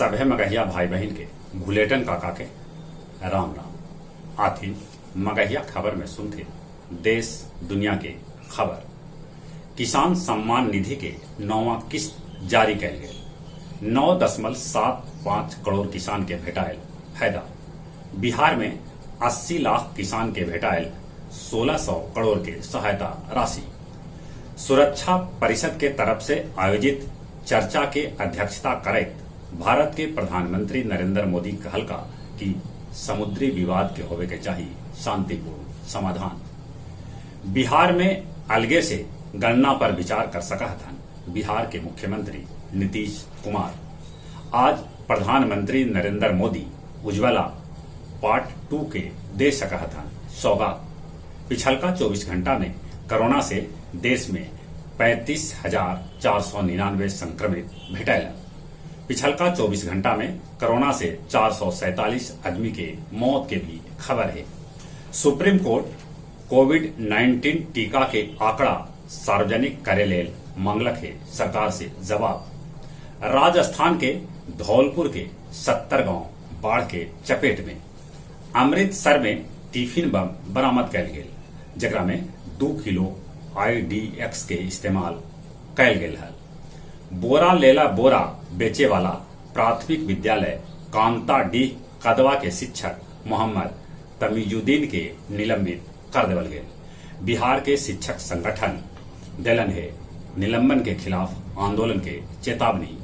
सभे मगहिया भाई बहिन के भुलेटन काका के राम राम। आथिन मगहिया खबर में सुनथे देश दुनिया के खबर। किसान सम्मान निधि के नौवा किस्त जारी कैल गेल। 9.75 करोड़ किसान के भेटायल फायदा। बिहार में 80 लाख किसान के भेटायल 1600 करोड़ के सहायता राशि। सुरक्षा परिषद के तरफ से आयोजित चर्चा के अध्यक्षता करैत भारत के प्रधानमंत्री नरेंद्र मोदी कहलका कि समुद्री विवाद के होवे के चाही शांतिपूर्ण समाधान। बिहार में अलगे से गणना पर विचार कर सका हथन बिहार के मुख्यमंत्री नीतीश कुमार। आज प्रधानमंत्री नरेंद्र मोदी उज्ज्वला पार्ट 2 के दे सका हथन सौगात। पिछलका 24 घंटा में कोरोना से देश में 35,499 संक्रमित भेटैलन। पिछलका 24 घंटा में कोरोना से 447 आदमी के मौत के भी खबर है। सुप्रीम कोर्ट कोविड-19 टीका के आंकड़ा सार्वजनिक करे लेल मांगलक है सरकार से जवाब। राजस्थान के धौलपुर के 70 गांव बाढ़ के चपेट में। अमृतसर में टिफिन बम बरामद कैल गेल, जेकरा में 2 किलो आईडीएक्स के इस्तेमाल कैल गेल हल। बोरा लेला बोरा बेचे वाला प्राथमिक विद्यालय कांता डी कदवा के शिक्षक मोहम्मद तमीजुद्दीन के निलंबित कर देवल गेल। बिहार के शिक्षक संगठन देलन है निलंबन के खिलाफ आंदोलन के चेतावनी।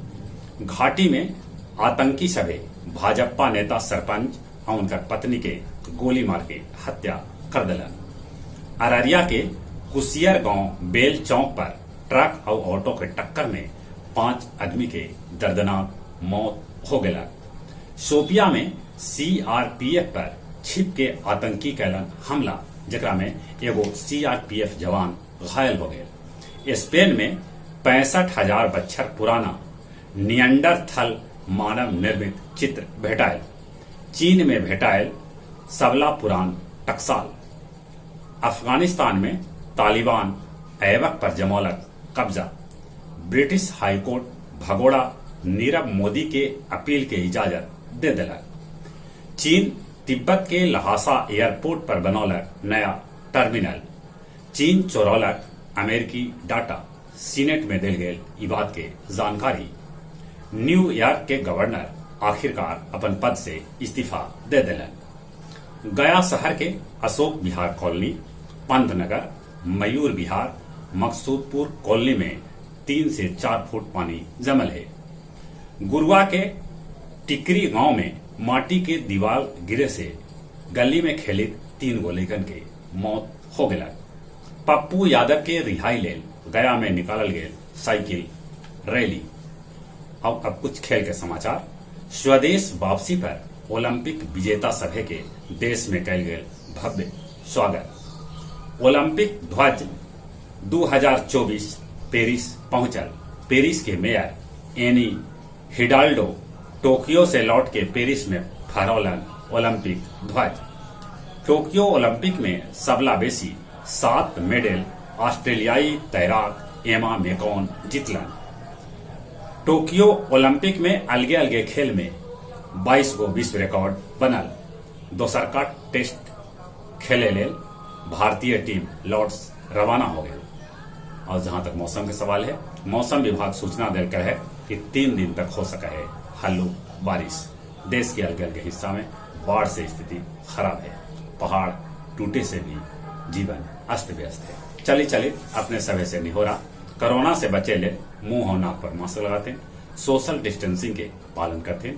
घाटी में आतंकी सभे भाजपा नेता सरपंच और उनकर पत्नी के गोली मार के हत्या कर दिलन। अररिया के कुसियर गांव बेल चौक पर ट्रक और ऑटो के टक्कर में 5 आदमी के दर्दनाक मौत हो गया। शोपिया में सीआरपीएफ पर छिप के आतंकी कैलन हमला, जेकरा में एगो सीआरपीएफ जवान घायल हो गए। स्पेन में 65,000 बच्छर पुराना नियंडरथल मानव निर्मित चित्र भेटायल। चीन में भेटायल सबला पुरान टकसाल। अफगानिस्तान में तालिबान ऐबक पर जमौलक कब्जा। ब्रिटिश हाईकोर्ट भगोड़ा नीरव मोदी के अपील के इजाजत दे दिलक। चीन तिब्बत के लहासा एयरपोर्ट पर बनौलक नया टर्मिनल। चीन चोरौलक अमेरिकी डाटा, सीनेट में दिल गेल ई बात के जानकारी। न्यूयॉर्क के गवर्नर आखिरकार अपन पद से इस्तीफा दे दिलन। गया शहर के अशोक विहार कॉलोनी, पंतनगर, मयूर विहार, मकसूदपुर कॉलोनी में 3 से 4 फुट पानी जमल है। गुरुआ के टिकरी गांव में माटी के दीवार गिरे से गली में खेलित 3 गो लइकन के मौत हो गया। पप्पू यादव के रिहाई लेल गया में निकालल गेल साइकिल रैली। अब कुछ खेल के समाचार। स्वदेश वापसी पर ओलंपिक विजेता सभे के देश में कैल गेल भव्य स्वागत। ओलंपिक ध्वज 2024 पेरिस पहुंचल। पेरिस के मेयर एनी हिडाल्डो टोक्यो से लौट के पेरिस में फहरौलन ओलंपिक ध्वज। टोक्यो ओलंपिक में सबला बेसी 7 मेडल ऑस्ट्रेलियाई तैराक एमा मेकॉन जीतलन। टोक्यो ओलंपिक में अलगे अलगे खेल में 22 गो विश्व रिकॉर्ड बनल। दोसर का टेस्ट खेले लेल भारतीय टीम लॉर्ड्स रवाना हो गए। और जहां तक मौसम के सवाल है, मौसम विभाग सूचना देकर है कि 3 दिन तक हो सका है हल्लू बारिश। देश के अलग अलग हिस्सा में बाढ़ से स्थिति खराब है। पहाड़ टूटे से भी जीवन अस्त व्यस्त है। चली चली अपने सभे से निहोरा, कोरोना से बचे ले मुंह और नाक पर मास्क लगाते, सोशल डिस्टेंसिंग के पालन करते,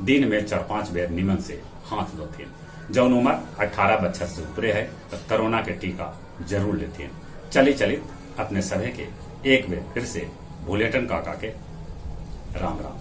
दिन में 4-5 बेर निमन से हाथ धोते। जौन उम्र 18 बच्चा से ऊपरे है तो कोरोना के टीका जरूर लेते। चली चली अपने सभे के एक बेर फिर से भुलेटन काका के राम राम।